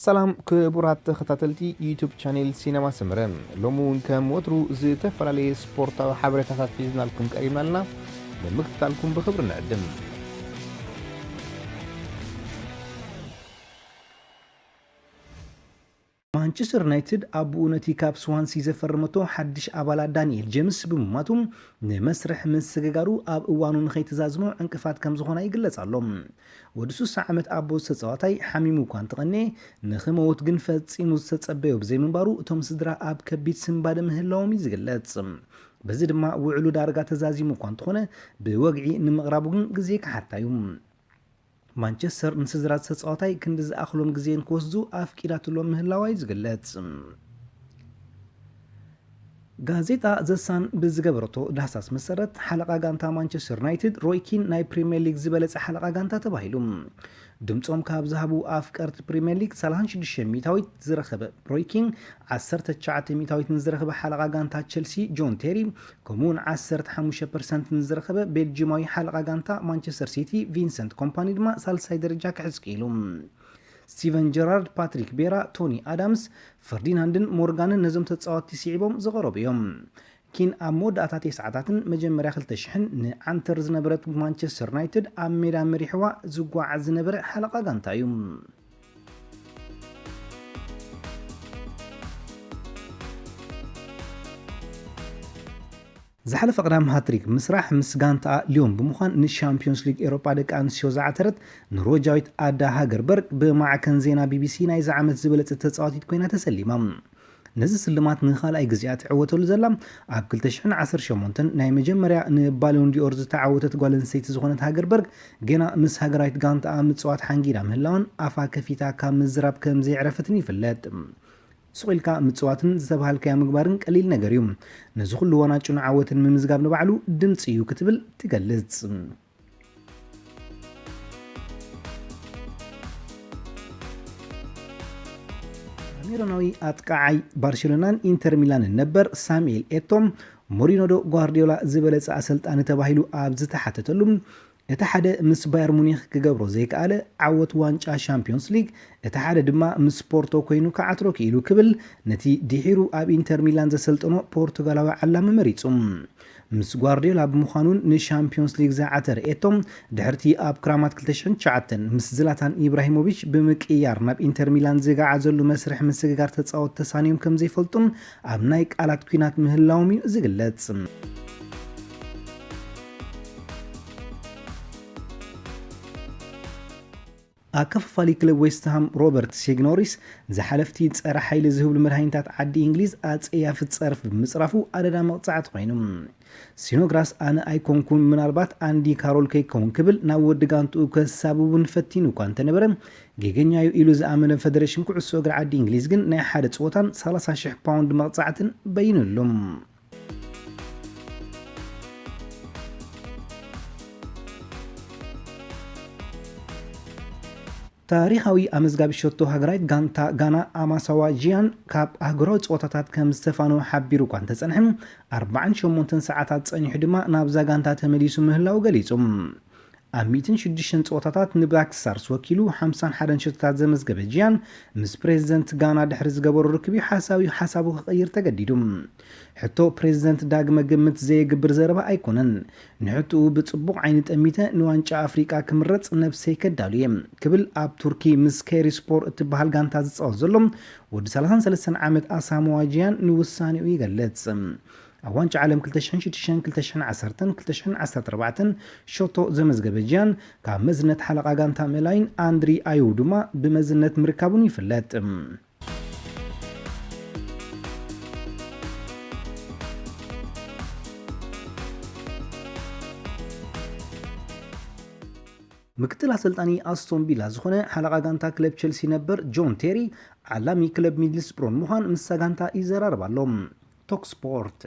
ሰላም ክቡራት ተኸታተልቲ ዩቱብ ቻኔል ሲነማ ሰመረ፣ ሎሚ እውን ከም ወትሩ ዝተፈላለየ ስፖርታዊ ሓበሬታታት ሒዝናልኩም ቀሪብና ኣለና። ንምክትታልኩም ብኽብሪ ንዕድም። ማንቸስተር ዩናይትድ ኣቦኡ ነቲ ካብ ስዋንሲ ዘፈረመቶ ሓድሽ ኣባላት ዳንኤል ጀምስ ብምማቱ፣ ንመስርሕ ምስግጋሩ ኣብ እዋኑ ንኸይተዛዝሞ ዕንቅፋት ከም ዝኾና ይግለጽ ኣሎ። ወዲ ስሳ ዓመት ኣቦ ተጻዋታይ ሓሚሙ እኳ እንተቐንየ፣ ንኽመውት ግን ፈጺሙ ዝተጸበዮ ብዘይምንባሩ፣ እቶም ስድራ ኣብ ከቢድ ስንባደ ምህላዎም እዩ ዝግለጽ። በዚ ድማ ውዕሉ ዳርጋ ተዛዚሙ እኳ እንተኾነ፣ ብወግዒ ንምቕራቡ ግን ግዜ ክሓታ እዩ። ማንቸስተር ንስድራ ተጻዋታይ ክንዲ ዝኣኽሎም ግዜ ንክወስዱ ኣፍቂዳትሎም ምህላዋ እዩ ዝግለጽ። ጋዜጣ ዘሳን ብዝገበረቶ ዳህሳስ መሰረት፣ ሓለቓ ጋንታ ማንቸስተር ዩናይትድ ሮይ ኪን ናይ ፕሪምየር ሊግ ዝበለጸ ሓለቓ ጋንታ ተባሂሉ። ድምጾም ካብ ዝሃቡ ኣፍቀርቲ ፕሪምየር ሊግ ሰላሳ ሽዱሽተ ሚእታዊት ዝረኸበ ሮይ ኪን፣ ዓሰርተ ትሽዓተ ሚእታዊት ንዝረኸበ ሓለቓ ጋንታ ቸልሲ ጆን ቴሪ፣ ከምኡውን ዓሰርተ ሓሙሽተ ፐርሰንት ንዝረኸበ ቤልጂማዊ ሓለቓ ጋንታ ማንቸስተር ሲቲ ቪንሰንት ኮምፓኒ ድማ ሳልሳይ ደረጃ ክሕዝ ክኢሉ። ስቲቨን ጀራርድ፣ ፓትሪክ ቤራ፣ ቶኒ ኣዳምስ፣ ፈርዲናንድን ሞርጋንን ነዞም ተጻወትቲ ስዒቦም ዝቐረቡ እዮም። ኪን ኣብ መወዳእታ ተስዓታትን መጀመርያ ክልተ ሽሕን ንዓንተር ዝነበረት ማንቸስተር ዩናይትድ ኣብ ሜዳ መሪሕዋ ዝጓዓዝ ዝነበረ ሓለቓ ጋንታ እዩ። ዝሓለፈ ቀዳም ሃትሪክ ምስራሕ ምስ ጋንታኣ ሊዮን ብምዃን ንሻምፒዮንስ ሊግ ኤውሮጳ ደቂ ኣንስትዮ ዝዓተረት ኖርወጃዊት ኣዳ ሃገርበርግ ብማዕከን ዜና ቢቢሲ ናይዚ ዓመት ዝበለጸት ተጻዋቲት ኮይና ተሰሊማ። ነዚ ስልማት ንኻልኣይ ግዜኣ ትዕወተሉ ዘላ፣ ኣብ ክልተ ሽሕን ዓሰርተ ሸሞንተን ናይ መጀመርያ ንባሎን ዲኦር ዝተዓወተት ጓል ኣንስተይቲ ዝኾነት ሃገርበርግ፣ ገና ምስ ሃገራዊት ጋንታኣ ምጽዋት ሓንጊዳ ምህላዋን ኣፋ ከፊታ ካብ ምዝራብ ከም ዘየዕረፈትን ይፍለጥ። ስቕ ኢልካ ምጽዋትን ዝተባሃልካዮ ምግባርን ቀሊል ነገር እዩ። ነዚ ኩሉ ዋናጩን ዓወትን ምምዝጋብ ንባዕሉ ድምጺ እዩ ክትብል ትገልጽ። ካሜሮናዊ ኣጥቃዓይ ባርሴሎናን ኢንተር ሚላንን ነበር ሳሙኤል ኤቶ፣ ሞሪኖ ዶ ጓርዲዮላ ዝበለጸ ኣሰልጣኒ ተባሂሉ ኣብ ዝተሓተተሉ፣ እቲ ሓደ ምስ ባየር ሙኒክ ክገብሮ ዘይከኣለ ዓወት ዋንጫ ሻምፒዮንስ ሊግ፣ እቲ ሓደ ድማ ምስ ፖርቶ ኮይኑ ክዓትሮ ክኢሉ ክብል ነቲ ድሒሩ ኣብ ኢንተር ሚላን ዘሰልጠኖ ፖርቱጋላዊ ዓላሚ መሪጹ። ምስ ጓርዲዮላ ብምዃኑን ንሻምፒዮንስ ሊግ ዝዓተረ ኤቶ፣ ድሕርቲ ኣብ ክራማት ክልተ ሽሕን ትሽዓተን ምስ ዝላታን ኢብራሂሞቪች ብምቅይያር ናብ ኢንተር ሚላን ዝገዓዘሉ መስርሕ ምስግጋር ተጻወት ተሳንዮም ከም ዘይፈልጡን ኣብ ናይ ቃላት ኲናት ምህላዎም እዩ ዝግለጽ። ኣከፋፋሊ ክለብ ዌስትሃም ሮበርት ሴግኖሪስ፣ ዝሓለፍቲ ጸረ ሓይሊ ዝህብሉ መድሃኒታት ዓዲ እንግሊዝ ኣጸያፊ ጸርፊ ብምጽራፉ ኣደዳ መቕጻዕቲ ኮይኑ። ሲኖግራስ ኣነ ኣይኮንኩን፣ ምናልባት ኣንዲ ካሮል ከይከውን ክብል ናብ ወዲ ጋንትኡ ከሳብቡን ፈቲኑ እኳ እንተነበረ፣ ጌገኛዩ ኢሉ ዝኣመነ ፈደሬሽን ኩዕሶ እግሪ ዓዲ እንግሊዝ ግን ናይ ሓደ ጸወታን ሰላሳ ሽሕ ፓውንድ መቕጻዕትን በይኑሉ። ታሪኻዊ ኣመዝጋቢ ሸቶ ሃገራዊት ጋንታ ጋና ኣማሳዋ ጂያን ካብ ኣህጉራዊ ጸወታታት ከም ዝተፋነወ ሓቢሩ እኳ እንተጸንሐ፣ ኣርባዓን ሸሞንተን ሰዓታት ጸኒሑ ድማ ናብዛ ጋንታ ተመሊሱ ምህላው ገሊጹ። ኣብ ሚእትን ሽዱሽተን ጸወታታት ንብላክ ስታርስ ወኪሉ ሓምሳን ሓደን ሸቶታት ዘመዝገበ ጂያን፣ ምስ ፕሬዚደንት ጋና ድሕሪ ዝገበሮ ርክብ እዩ ሓሳብ፣ ሓሳቡ ክቕይር ተገዲዱ። ሕቶ ፕሬዚደንት ዳግመ ግምት ዘየግብር ዘረባ ኣይኮነን። ንሕቶኡ ብጽቡቕ ዓይኒ ጠሚተ ንዋንጫ ኣፍሪቃ ክምረጽ ነብሰይ ከዳሉ እየ ክብል ኣብ ቱርኪ ምስ ኬሪስፖር እትበሃል ጋንታ ዝጻወት ዘሎ ወዲ ሰላሳን ሰለስተን ዓመት ኣሳሞዋ ጂያን ንውሳኔኡ ይገልጽ። ኣብ ዋንጫ ዓለም ክልተ ሽሕን ሽዱሽተን፣ ክልተ ሽሕን ዓሰርተን፣ ክልተ ሽሕን ዓሰርተ ኣርባዕተን ሸቶ ዘመዝገበ ጂያን ካብ መዝነት ሓለቓ ጋንታ ምእላይን ኣንድሪ ኣዮው ድማ ብመዝነት ምርካቡን ይፍለጥ። ምክትል ኣሰልጣኒ ኣስቶን ቪላ ዝኾነ ሓለቓ ጋንታ ክለብ ቸልሲ ነበር ጆን ቴሪ፣ ዓላሚ ክለብ ሚድልስብሮን ምዃን ምስዛ ጋንታ ይዘራረብ ኣሎ። ቶክ ስፖርት።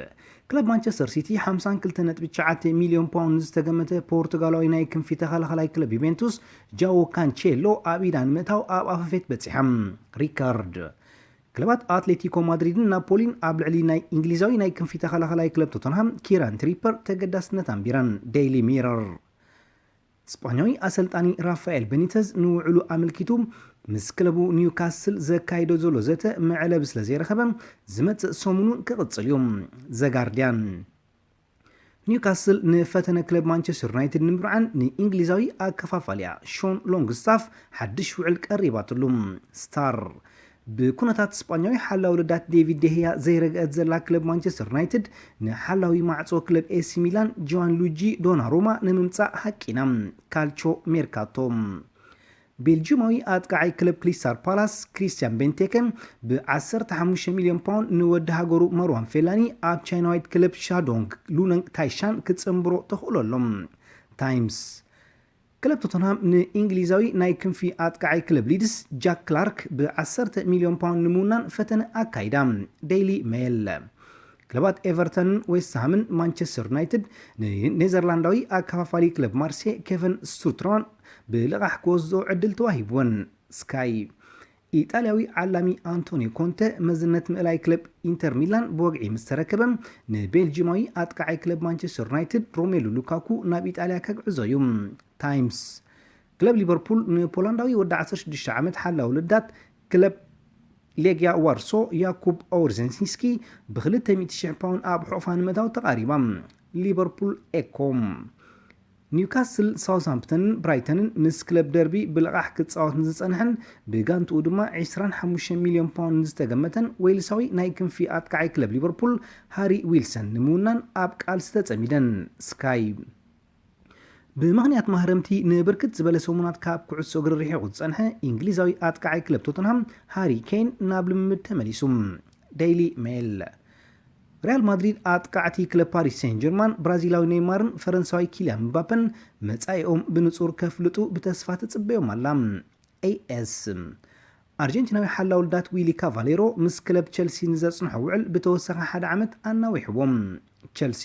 ክለብ ማንቸስተር ሲቲ ሓምሳን ክልተ ነጥቢ ትሽዓተ ሚልዮን ፓውንድ ዝተገመተ ፖርቱጋላዊ ናይ ክንፊ ተኸላኸላይ ክለብ ዩቬንቱስ ጃዎ ካንቼሎ ኣብ ኢዳ ንምእታው ኣብ ኣፈፌት በጺሓ። ሪካርድ። ክለባት ኣትሌቲኮ ማድሪድን ናፖሊን ኣብ ልዕሊ ናይ እንግሊዛዊ ናይ ክንፊ ተኸላኸላይ ክለብ ቶተንሃም ኪራን ትሪፐር ተገዳስነት ኣንቢረን። ዴይሊ ሚረር። ስጳኛዊ ኣሰልጣኒ ራፋኤል ቤኒተዝ ንውዕሉ ኣመልኪቱ ምስ ክለቡ ኒውካስል ዘካይዶ ዘሎ ዘተ መዕለቢ ስለ ዘይረኸበ፣ ዝመጽእ ሰሙን እውን ክቕጽል እዩ። ዘጋርድያን። ኒውካስል ንፈተነ ክለብ ማንቸስተር ዩናይትድ ንምብርዓን ንእንግሊዛዊ ኣከፋፋሊያ ሾን ሎንግስታፍ ሓድሽ ውዕል ቀሪባትሉ። ስታር። ብኩነታት ስጳኛዊ ሓላው ልዳት ዴቪድ ደህያ ዘይረግአት ዘላ ክለብ ማንቸስተር ዩናይትድ፣ ንሓላዊ ማዕጾ ክለብ ኤሲ ሚላን ጆዋን ሉጂ ዶናሩማ ንምምጻእ ሓቂና። ካልቾ ሜርካቶ። ቤልጂማዊ ኣጥቃዓይ ክለብ ክሪስታል ፓላስ ክሪስቲያን ቤንቴከ ብ15 ሚልዮን ፓውንድ ንወዲ ሃገሩ መርዋን ፌላኒ ኣብ ቻይናዊት ክለብ ሻዶንግ ሉነንግ ታይሻን ክጽንብሮ ተኽእሎ ኣሎ። ታይምስ። ክለብ ቶተንሃም ንእንግሊዛዊ ናይ ክንፊ ኣጥቃዓይ ክለብ ሊድስ ጃክ ክላርክ ብ10 ሚልዮን ፓውንድ ንምውናን ፈተነ ኣካይዳ። ዴይሊ ሜል። ክለባት ኤቨርተንን ዌስትሃምን ማንቸስተር ዩናይትድ ንኔዘርላንዳዊ ኣከፋፋሊ ክለብ ማርሴ ኬቨን ስቱትራን ብልቓሕ ክወስዶ ዕድል ተዋሂብወን። ስካይ። ኢጣልያዊ ዓላሚ ኣንቶኒዮ ኮንተ መዝነት ምእላይ ክለብ ኢንተር ሚላን ብወግዒ ምስ ተረከበ፣ ንቤልጂማዊ ኣጥቃዓይ ክለብ ማንቸስተር ዩናይትድ ሮሜሉ ሉካኩ ናብ ኢጣልያ ከግዕዞ እዩ። ታይምስ። ክለብ ሊቨርፑል ንፖላንዳዊ ወዲ 16 ዓመት ሓላው ልዳት ክለብ ሌግያ ዋርሶ ያኩብ ኦርዜንስኪ ብ200,000 ፓውንድ ኣብ ሑቕፋ ንምእታው ተቓሪባ። ሊቨርፑል ኤኮ። ኒውካስል፣ ሳውዝሃምፕተንን ብራይተንን ምስ ክለብ ደርቢ ብልቓሕ ክጻወት ንዝጸንሐን ብጋንትኡ ድማ 25 ሚልዮን ፓውንድ ንዝተገመተን ዌልሳዊ ናይ ክንፊ ኣጥቃዓይ ክለብ ሊቨርፑል ሃሪ ዊልሰን ንምውናን ኣብ ቃልሲ ተጸሚደን። ስካይ። ብምኽንያት ማህረምቲ ንብርክት ዝበለ ሰሙናት ካብ ኩዕሶ እግሪ ርሒቑ ዝጸንሐ እንግሊዛዊ ኣጥቃዓይ ክለብ ቶተንሃም ሃሪ ኬን ናብ ልምምድ ተመሊሱ። ዴይሊ ሜል። ሪያል ማድሪድ ኣጥቃዕቲ ክለብ ፓሪስ ሴን ጀርማን ብራዚላዊ ኔይማርን ፈረንሳዊ ኪልያን ምባፐን መጻኢኦም ብንጹር ከፍልጡ ብተስፋ ትጽበዮም ኣላ። ኤኤስ። ኣርጀንቲናዊ ሓላው ልዳት ዊሊ ካቫሌሮ ምስ ክለብ ቸልሲ ንዘጽንሖ ውዕል ብተወሳኺ ሓደ ዓመት ኣናዊሕዎም። ቸልሲ።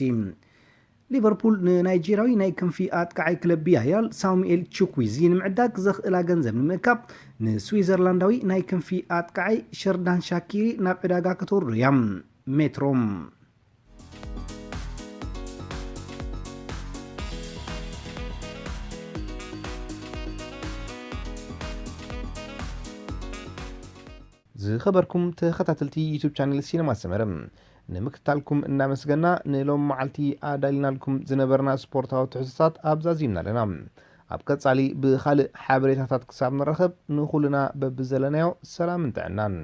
ሊቨርፑል ንናይጄሪያዊ ናይ ክንፊ ኣጥቃዓይ ክለብ ቢያያል ሳሙኤል ቹኩዊዚ ንምዕዳግ ዘኽእላ ገንዘብ ንምእካብ ንስዊዘርላንዳዊ ናይ ክንፊ ኣጥቃዓይ ሸርዳን ሻኪሪ ናብ ዕዳጋ ከተውርዶ እያ። ሜትሮ። ዝኸበርኩም ተኸታተልቲ ዩቱብ ቻነል ሲነማ ሰመረ፣ ንምክትታልኩም እናመስገና፣ ንሎም መዓልቲ ኣዳሊናልኩም ዝነበርና ስፖርታዊ ትሕዝቶታት ኣብዛዚምና ኣለና። ኣብ ቀጻሊ ብኻልእ ሓበሬታታት ክሳብ ንራኸብ፣ ንኹልና በብዘለናዮ ሰላምን ጥዕናን።